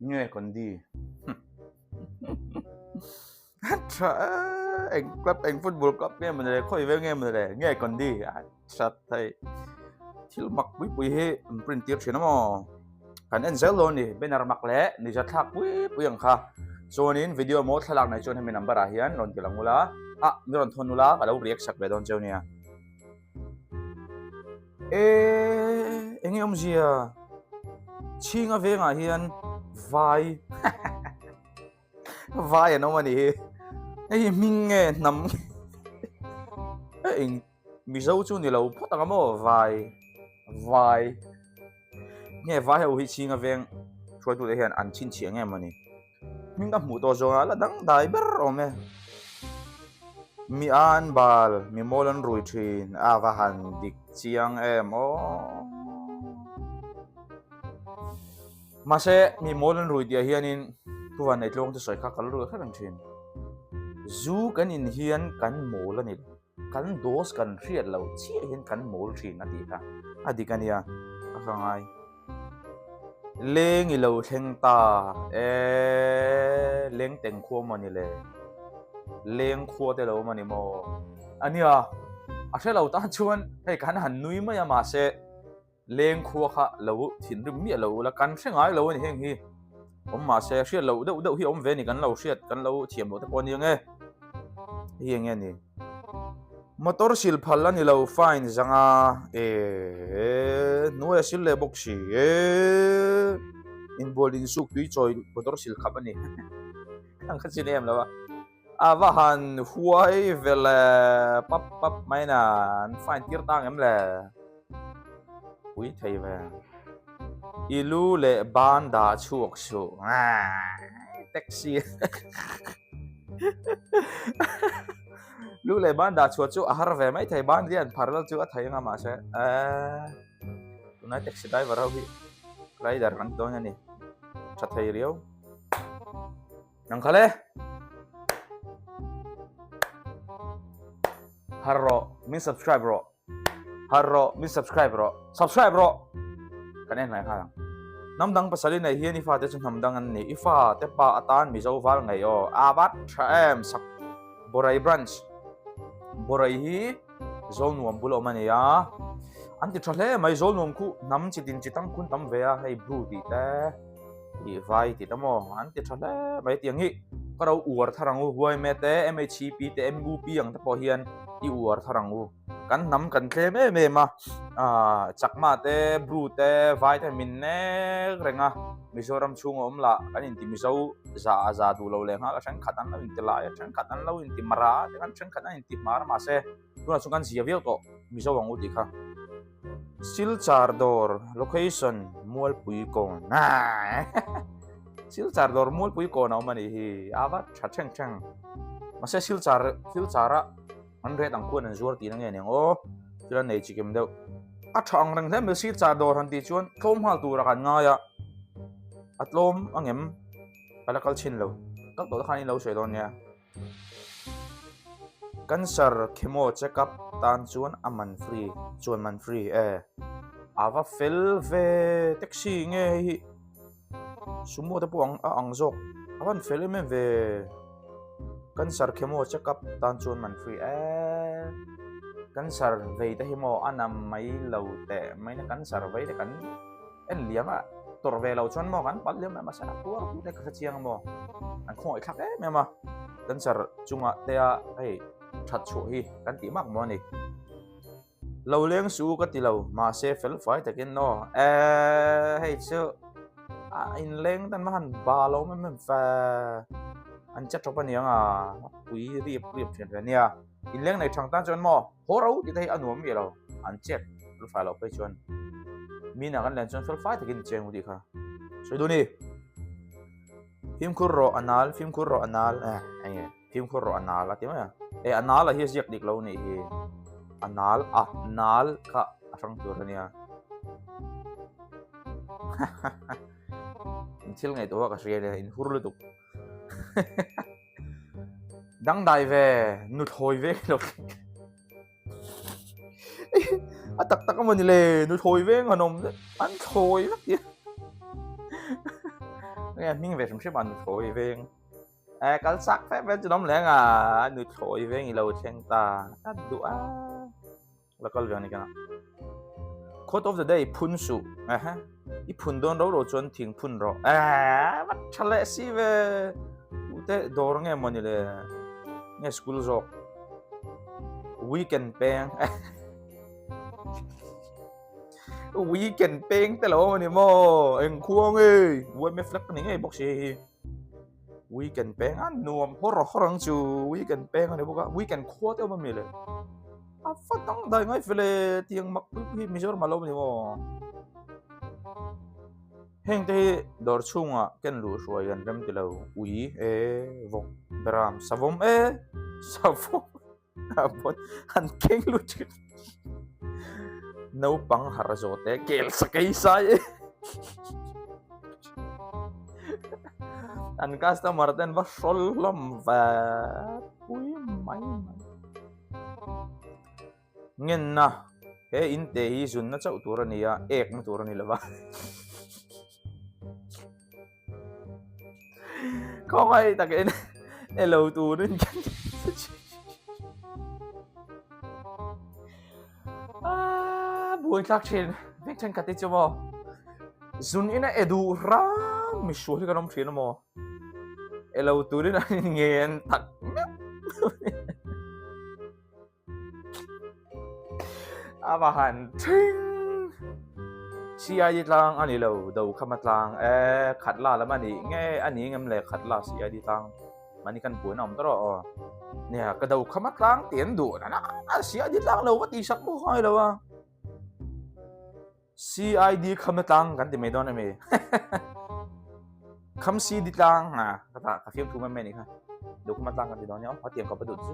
Nge Kondi? Tha eng club eng football club nge mawni le khawi vel nge mawni le nge Kondi a tha thei thil mak pui pui hi an print tir thin a maw kan en zel dawn a ni banner mak leh nuihza thlak pui pui ang kha chuanin video maw thlalak nei chuan hemi number ah hian rawn ti lang ula ah mi rawn thawn ula ka lo react sak ve dawn cheu nia. E enge awmzia chhinga vengah hian vai vai an awm a nih hi hei hi hming nge hnam nge eng mizo chu ni lo phawt ang a maw vai vai nge vai ho hi chhinga veng hruaitute hian an chhinchhiah nge maw ni. Hming ka hmuh tawh zawng a la dangdai ber awm e. Mi an bal, mi mawl an rui thin a va han dik chiang em aw. Mahse mi mawl an rui tih ah hianin thuvan nei tluang te sawi kha ka la rui kher ang thin. Zu kan in hian kan mawl a ni lo. Kan dose kan hriat loh chiah hian kan mawl thin a tih kha a dik a nia ka hre ngai. Leng i lo thleng ta e leng teng khua maw ni le leng khua te lo awm a ni maw a nia a hre lo tan chuan hei kan han nui mai a mahse Leng khua kha lo thinrim miah lo ula kan hre ngai lo a ni heng hi awm mahse hriat loh deuh deuh hi awm ve a ni kan lo hriat kan lo thiam loh te pawh a ni ang e hei eng nge ni motor sil phal a ni lo fine zanga e hnuai a sil leh bawk si e inbual insuk tui chawi motor sil khap a ni ang kha chin em lo a. A va han huai ve le pap pap mai na an fine tir ta ang em le pui thei ve i lu leh ban dah chhuak suh taxi lu leh ban dah chhuah chu a har ve mai thei ban rian phar lo chu a thei anga mahse eee tunlai taxi driver ho hi rider kan ti dawn a ni tha thei riau. Nang kha le. Har rawh, min subscribe rawh. Har rawh, min subscribe rawh. Subscribe rawh. Kan en hlai nghal ang. Hnam dang pasal i nei hian i fate chu hnam dang an ni. I fate pa atan Mizo val ngei aw. A vat tha em sak. Borai branch. Borai hi Zawlnuam bul a awm a ni a. An ti tha hle mai Zawlnuam khu hnam chitin chitang khun tam ve a hei Bru tih te. Ih vai tih ta maw an ti tha hle mai tiang hi ka ro uar thar ang u yma te mhep te mup ang te pawh hian i uar thar ang u kan hnam kan tlem em em a ah chakma te bru te vai te min nek reng a mizoram chhung a awm lah kan inti mizo za a za duh lo leh nghal a thenkhat an lo inti lai a thenkhat an lo inti mara te khan thenkhat an inti hmar mahse Tunah chuan kan zia viau tawh Mizo ang u tih kha. Silchar dawr location Mualpui kawn Silchar dawr Mualpui kawn a awm a nih hi a va tha thleng thleng mahse Silchar Silchar a an ret ang khuan an zuar tihna nge niang aw thil an nei chikim deuh a tha ang reng hle mai Silchar dawr han tih chuan tlawm nghal tura kan ngai a a tlawm angem ka la kal chhin lo kal tawh te khan in lo sawi dawn nia. Cancer chemo check up tan chuan a man free chuan man free e a va fel ve taxi nge hei hi sumo te pawh ang a ang zawk a van fel em em ve cancer chemo check up tan chuan man free e cancer vei te hi maw a na mai lo teh mai na cancer vei te kan. En liam a tawrh ve lo chuan maw kan palh liam mai mahse a tuar put e ka hre chiang a maw an khawngaih thlak em em a cancer chunga te a hei that chhuah hi kan tih mak maw a ni lo leng su ka ti lo mahse fel fai takin aw eee hei chu a inleng tan han ba lo em em fe an che tawp a niang a pui riap riap thin ve nia inleng nei thang tan chuan maw. Haw ro tih te hi a nuam miah lo, an chet fel fai loh phei chuan mina kan len chuan fel fai takin cheng u tih kha sawi duh ni. Fimkhur rawh a nal, fimkhur rawh a nal, eh eng nge fimkhur rawh a nal a ti mai a, eh a nal a hi a ziak dik lo nih hi, a nal a nal kha a hrang tur a nia. In thil ngaihtuah ka hria nia, in hur lutuk. Dangdai ve, nuthlawi ve lo A tak tak a maw ni le, nuthlawi veng an awm an thlawi vek tia. Nge hming ve hrim hrim a nuthlawi veng. Eh kal chak fe fe chu awm leng a nuthlawi veng i lo thleng ta a duh a. La kal ve ani kana. Quote of the day phun suh. Ehe. I phun dawn ro ro chuan thing phun rawh. Eh va tha leh si ve. Tute dawr nge mawni le. Nge school zawk. Weekend peng. Weekend peng te lo awm ani maw. Eng khua nge. YMF flag ani ngei bawk si hei hi. Weekend peng a nuam hawr hawr ang chu weekend peng ani bawk a weekend khua te awm ami le a fa dang dai ngai fele tiang mak pui pui hi Mizoram a lo ni maw heng te hi dawr chhungah ken luh hruai an rem ti lo ui e vawk beram savawm e savawm an keng lut thin naupang harh zawh te kel sakei sai e an customer ten va hrawl hlawm ve pui mai mai ngenna he in te hi zunna chauh tur a ni a ekna tur a ni lova Khawngaih takin elo turin kan Ah, buai thlak thin. Vek thenkhat hi chu maw. Zun ina e duh ram mi hrual hi kan awm thin maw. Elo turin an ngen tak meuh. A va han thing CID tlang a ni lo do khama tlang e khat la lam a nih nge a ni ngem le khat la CID tlang mahni kan buaina awm ta rawh aw nia ka do khama tlang tih an duh na na CID tlang lo va tih sak pawh ngai lo a. CID kham tlang kan ti mai dawn emi kham CD tlang a ka ta ka fiam thu mai mai ni kha do khama tlang kan ti dawn nia hatiang ka pa duh chu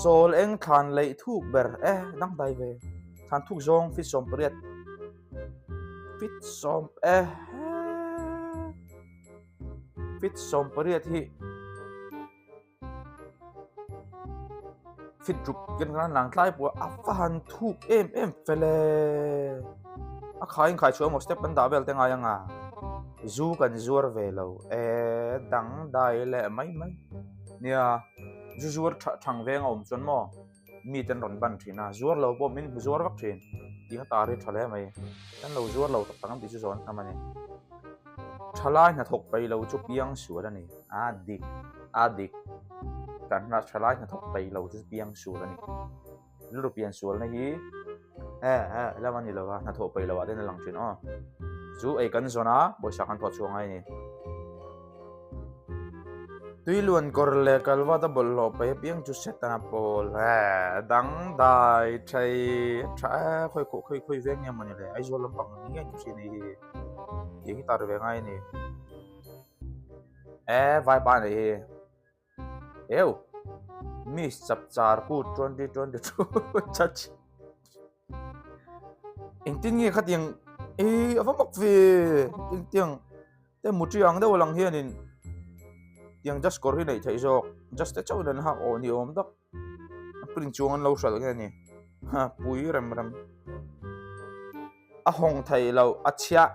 sawl eng thlan leih thuk ber e dang dai ve thlan thuk zawng fit 80 fit sawm e fit 80 hi Fit ruk kan kan lang tlai pawh a va han thuk em em fel e a khai in khai chhuah emaw step an dah vel te ngai anga zu kan zuar ve lo e dang dai leh mai mai nia zu zuar tha thang veng a awm chuan maw mi ten rawn ban thin a zuar lo pawh min hmu zuar vak thin tih kha tar hi tha hle mai kan lo zuar lo tak tak ang tih chu zawn tham a ni. Thalai hnathawk peih lo chu piang sual a ni. A dik, a dik. Kan hna thalai hnathawk peih lo chu piang sual a ni. Rilru pian sualna hi e e lam a ni lo a, hnathawh peih loh ah ten a lang thin aw. Chu ei kan zawn a, pawisa kan thawh chhuak ngai a ni. Tui luan kawr leh kalvat a bawlhhlawh peih apiang chu Setana pawl e dangdai thei tha e khawi khawi khawi veng nge mawni le Aizawl lampang ni ngei chu hri nei hi. Tih hi tar ve ngai a ni. E vaipa nei hi. Eu. Miss Chapchar Kut 2022 judge. Engtin nge khatiang e a va mak ve. Engtiang te mutri ang deuh lang hianin tiang just kawr hi neih theih zawk. Just te chauhin an hak aw ni awm tak. A print chuang an lo hralh nge ni. Ha pui rem rem. A hawng thei lo a chhiah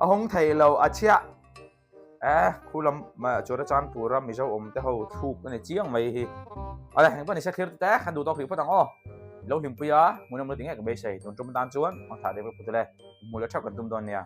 a hawng thei lo a chhiah eh khu lam Churachandpur a Mizo awm te ho thluk a ni chiang mai hi ale heng pawh ni se thlir te kan duh tawk hrih phawt ang aw lo hlimpui a hmuhnawm lo ti nge ka beisei tun tum atan chuan hmangtha deuh vek pawh chu le hmuh leh theuh kan tum dawn nia.